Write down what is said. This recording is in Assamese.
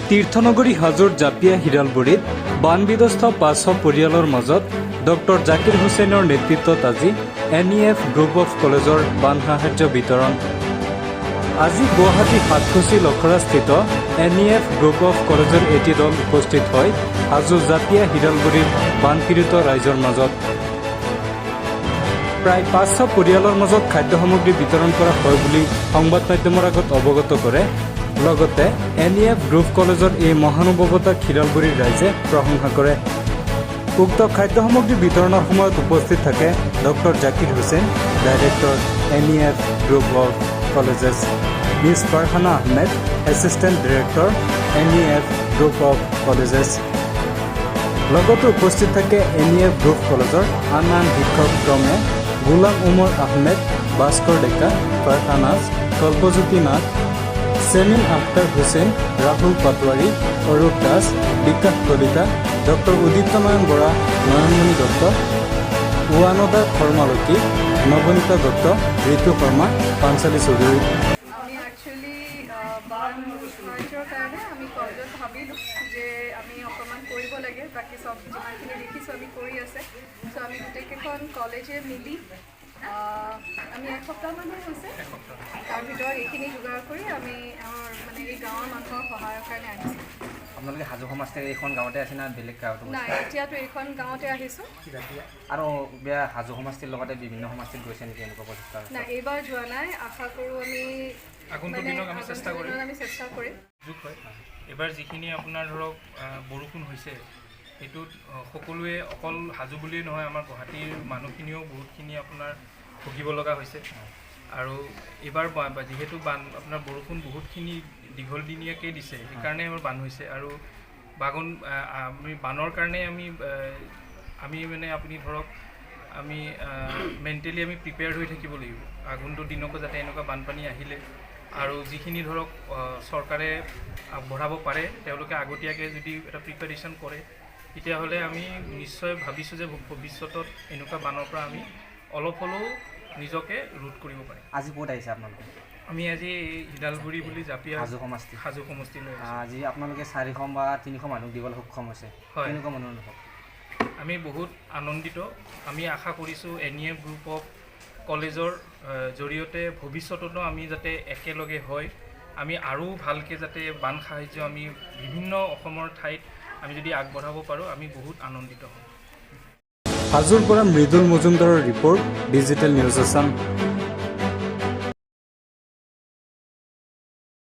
তীৰ্থনগৰী হাজোৰ জাপিয়া হিৰালবৰীত বানবিধ্বস্ত 500 পৰিয়ালৰ মাজত ডক্টৰ জাকিৰ হুছেইনৰ নেতৃত্বত আজি N E F group of কলেজৰ বান সাহায্য বিতৰণ। আজি Guwahati সাতকুচি লখৰাস্থিত N E F group of কলেজৰ এটি দল উপস্থিত হয় হাজো জাপিয়া হিৰালবৰীৰ বানপীড়িত ৰাইজৰ মাজত। প্ৰায় 500 পৰিয়ালৰ মাজত খাদ্য সামগ্ৰী বিতৰণ কৰা হয় বুলি সংবাদ মাধ্যমৰ আগত অৱগত কৰে। লগতে এন ই এফ গ্ৰুপ কলেজৰ এই মহানুভৱতাক খিৰালগুৰিৰ ৰাইজে প্ৰশংসা কৰে। উক্ত খাদ্য সামগ্ৰী বিতৰণৰ সময়ত উপস্থিত থাকে doctor Zakir Hussain, director, N E F group of colleges, miss Farhana Ahmed, assistant director, N E F group of colleges. লগতে উপস্থিত থাকে এন ই এফ গ্ৰুপ কলেজৰ আন আন শিক্ষক ক্ৰমে গোলাম উমৰ আহমেদ, ভাস্কৰ ডেকা, ফাৰহানাজ, কল্পজ্যোতি নাথ, চেমিন আখতাৰ হুছেইন, ৰাহুল পাটোৱাৰী, অৰূপ দাস, বিকাশ কলিতা, ডক্টৰ উদীপ্ত নয়ন বৰা, নয়নমণি দত্ত, ৱানদা শৰ্মালকী, নৱনীতা দত্ত, ঋতু শৰ্মা, পাঞ্চালী চৌধুৰী। আমি একচুৱেলি বান সাহায্যৰ কাৰণে আমি কলেজত ভাবিলোঁ যে আমি অকণমান কৰিব লাগে। বাকী চব যিমানখিনি দেখিছোঁ আমি কৰি আছে। চ' আমি গোটেইকেইখন কলেজে মিলি আমি এসপ্তাহমানহে হৈছে, তাৰ ভিতৰত এইখিনি যোগাৰ কৰি আমি আমাৰ মানে এই গাঁৱৰ মানুহৰ সহায়ৰ কাৰণে আহিছোঁ। আপোনালোকে হাজো সমষ্টিৰ এইখন গাঁৱতে আছে না বেলেগ গাঁৱতো গৈছে? নাই, এতিয়াতো এইখন গাঁৱতে আহিছোঁ। আৰু বেয়া হাজো সমষ্টিৰ লগতে বিভিন্ন সমষ্টিত গৈছে নেকি এনেকুৱা প্ৰচেষ্টা? নাই, এইবাৰ যোৱা নাই। আশা কৰোঁ আমি আগন্তুক মানে দিনত আমি চেষ্টা আগন্তুক কৰিম। দিনত আমি চেষ্টা কৰিম। সুযোগ হয়। এইবাৰ যিখিনি আপোনাৰ ধৰক বৰষুণ হৈছে, সেইটোত সকলোৱে, অকল হাজো বুলিয়েই নহয়, আমাৰ গুৱাহাটীৰ মানুহখিনিও বহুতখিনি আপোনাৰ ভুগিব লগা হৈছে। আৰু এইবাৰ যিহেতু বান আপোনাৰ বৰষুণ বহুতখিনি দীঘলদিনীয়াকৈ দিছে, সেইকাৰণে আমাৰ বান হৈছে। আৰু বাগন আমি বানৰ কাৰণে আমি আমি মানে আপুনি ধৰক আমি মেণ্টেলি আমি প্ৰিপেয়াৰ্ড হৈ থাকিব লাগিব আগন্তুক দিনকো যাতে এনেকুৱা বানপানী আহিলে আৰু যিখিনি ধৰক চৰকাৰে আগবঢ়াব পাৰে, তেওঁলোকে আগতীয়াকৈ যদি এটা প্ৰিপেৰেশ্যন কৰে, তেতিয়াহ'লে আমি নিশ্চয় ভাবিছোঁ যে ভৱিষ্যতত এনেকুৱা বানৰ পৰা আমি অলপ হ'লেও নিজকে ৰোধ কৰিব পাৰিম। আজি ক'ত আহিছে আপোনালোকে? আমি আজি এই হিদালগুৰি বুলি জাপিয়া হাজো সমষ্টি। হাজো সমষ্টিলৈ আহিছোঁ। আজি আপোনালোকে 400 বা 300 মানুহক দিবলৈ সক্ষম হৈছে। হয়। কেনেকুৱা মনৰ অনুভৱ? আমি বহুত আনন্দিত। আমি আশা কৰিছোঁ N E F group of কলেজৰ জৰিয়তে ভৱিষ্যততো আমি যাতে একেলগে হৈ আমি আৰু ভালকৈ যাতে বান সাহাৰ্য আমি বিভিন্ন অসমৰ ঠাইত আমি যদি আগবঢ়াব পাৰোঁ, আমি বহুত আনন্দিত হ'ম। হাজোৰ পৰা মৃদুল মজুমদাৰৰ ৰিপৰ্ট, ডিজিটেল নিউজ আছাম।